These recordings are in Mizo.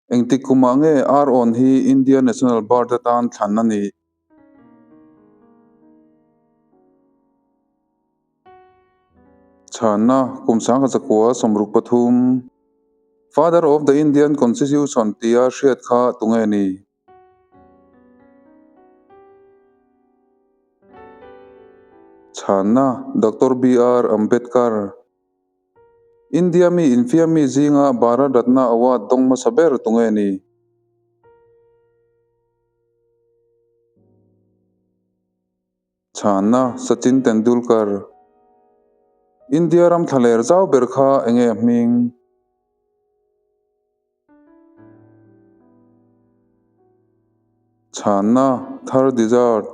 Engtik kumah nge Ar-awn hi India National Bird atan thlan a nih? Chhanna, Kum 1963, Father of the Indian Constitution tia hriat kha tunge ni? Chhanna, Doctor BR Ambedkar. India mi infiam mi zinga Bharat Ratna Award dawng hmasa ber tunge ni? Chhanna, Sachin Tendulkar. India ram thlaler zau ber kha enge a hming? Chhanna, Thar Desert.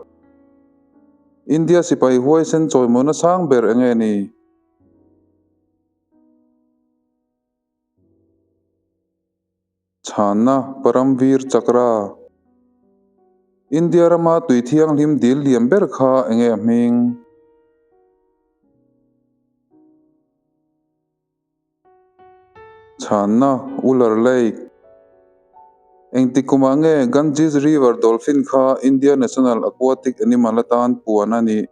India sipai huaisen chawimawina sang ber enge ni? Chhanna, Paramvir Chakra. India rama tui thianghlim dil lian ber kha enge a hming? Chhanna, Ular Lake. Engtik kumah nge Ganges River Dolphin kha India National Aquatic Animal atan puan a nih?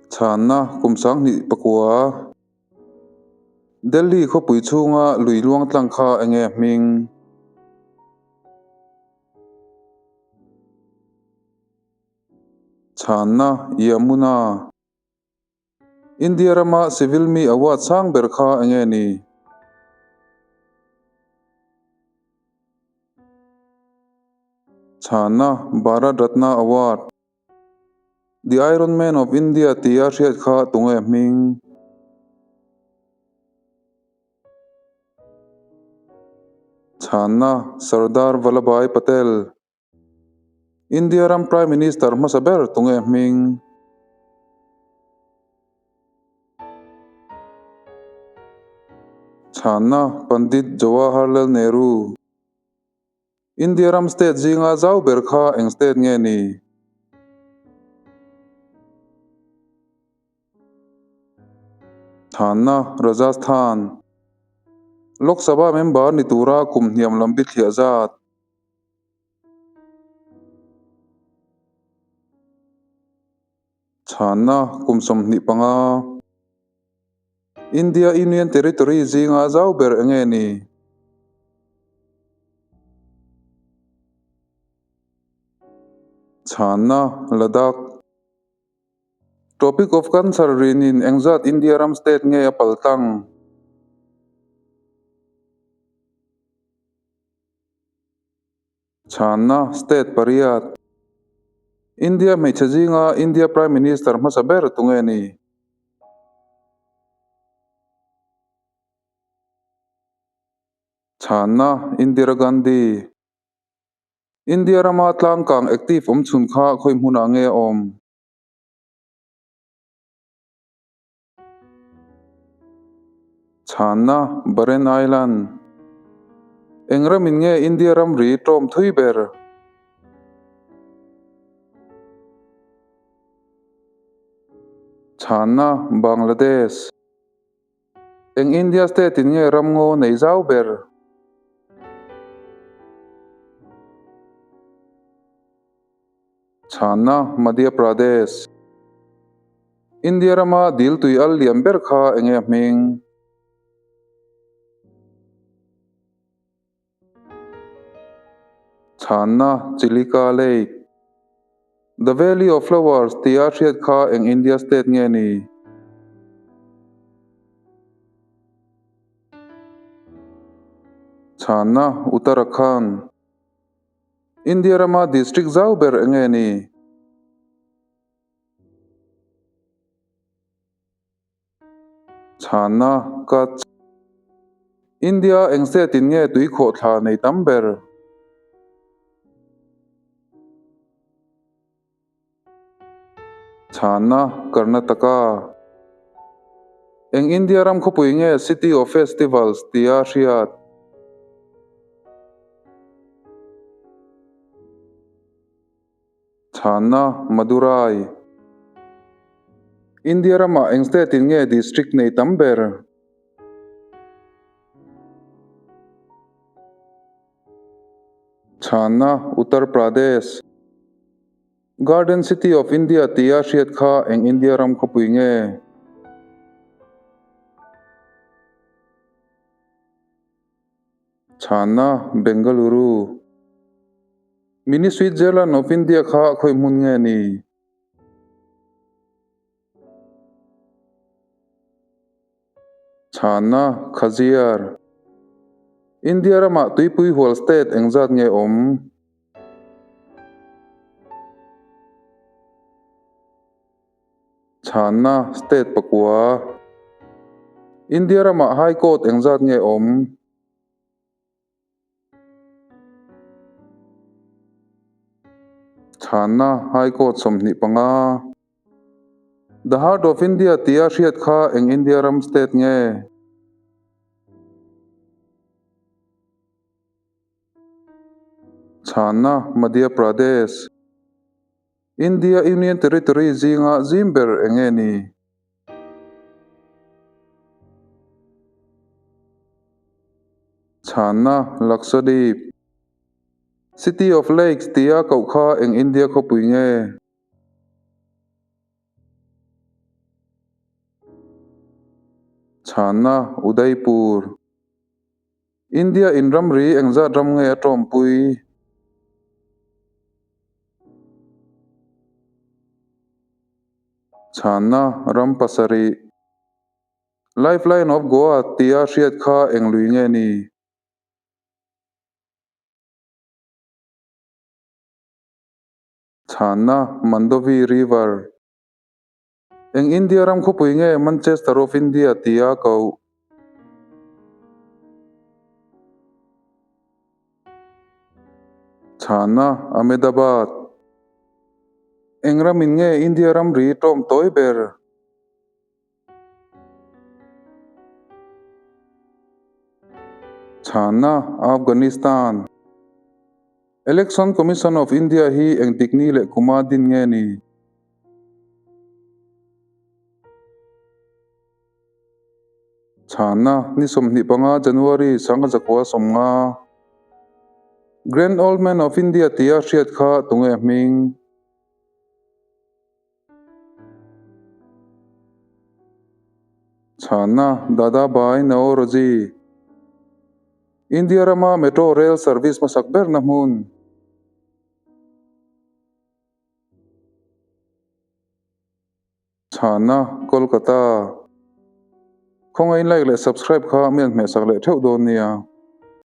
Chhanna, Kum 2009. Delhi khawpui chhunga lui luang tlang kha enge a hming? Chhanna, Yamuna. India rama civil mi award sang ber kha enge ni? Chhanna, Bharat Ratna Award. The Iron Man of India tia hriat kha tunge hming? Chhanna, Sardar Vallabhbhai Patel. India ram Prime Minister hmasa ber tunge hming? Chhanna, Pandit Jawaharlal Nehru. India ram state zinga zau ber kha eng state nge ni? Chhanna, Rajasthan. Lok Sabha member ni tura kum hniam lam bithliah zat. Chhanna, kum 25. India Union Territory zinga zau ber enge ni? Chhanna, Ladakh. Tropic of Cancer rinin engzat India ram state nge a paltlang? Chhanna, State pariat. India hmeichhe zinga India Prime Minister hmasa ber tunge ni? Chhanna, Indira Gandhi. India rama tlangkang active awm chhun kha khawi hmunah nge a awm? Chhanna, Barren Island. Eng ramin nge India ramri tawm thui ber? Chhanna, Bangladesh. Eng India state in nge ramngaw nei zau ber? Chhanna, Madhya Pradesh. India rama dil tui al lian ber kha enge a hming? Chhanna, Chilika Lake. The Valley of Flowers tia hriat kha eng India state nge ni? Chhanna, Uttarakhand. India rama district zau ber enge ni? Chhanna, Kutch. India eng state in nge tui khawh thla nei tam ber? Chhanna, Karnataka. Eng India ram khawpui nge City of Festivals tia hriat? Chhanna, Madurai. India ramah eng state in nge district nei tam ber? Chhanna, Uttar Pradesh. Garden City of India tia hriat kha eng India ram khawpui nge? Chhanna, Bengaluru. Mini Switzerland of India kha khawi hmun nge ni? Chhanna, Khaziar. India ramah tuipui hual state engzat nge awm? Chhanna, State pakua. India ramah High Court engzat nge awm? Chhanna, High Court 25. The Heart of India tia hriat kha eng India ram state nge? Chhanna, Madhya Pradesh. India Union Territory zinga zim ber eng nge ni? Chhanna, Lakshadweep. City of Lakes tia koh kha eng India khawpui nge? Chhanna, Udaipur. India in ramri engzat ram nge a tawmpui? Chhanna, Ram pasarih. Lifeline of Goa tia hriat kha eng lui nge ni? Chhanna, Mandovi River. Eng India ram khawpui nge Manchester of India tia koh? Chhanna, Ahmedabad. Eng ramin nge India ramri tawm tawi ber? Chhanna, Afghanistan. Election Commission of India hi engtik ni leh kuma din nge ni? Chhanna, Ni 25 January 1950. Grand Old Man of India tia hriat kha tunge a hming? Chhanna, Dadabhai Naoroji. India rama Metro Rail service hmasak berna hmun. Chhanna, Kolkata. Khawngain like leh subscribe kha mi an hmehsak leh theuh dawn nia.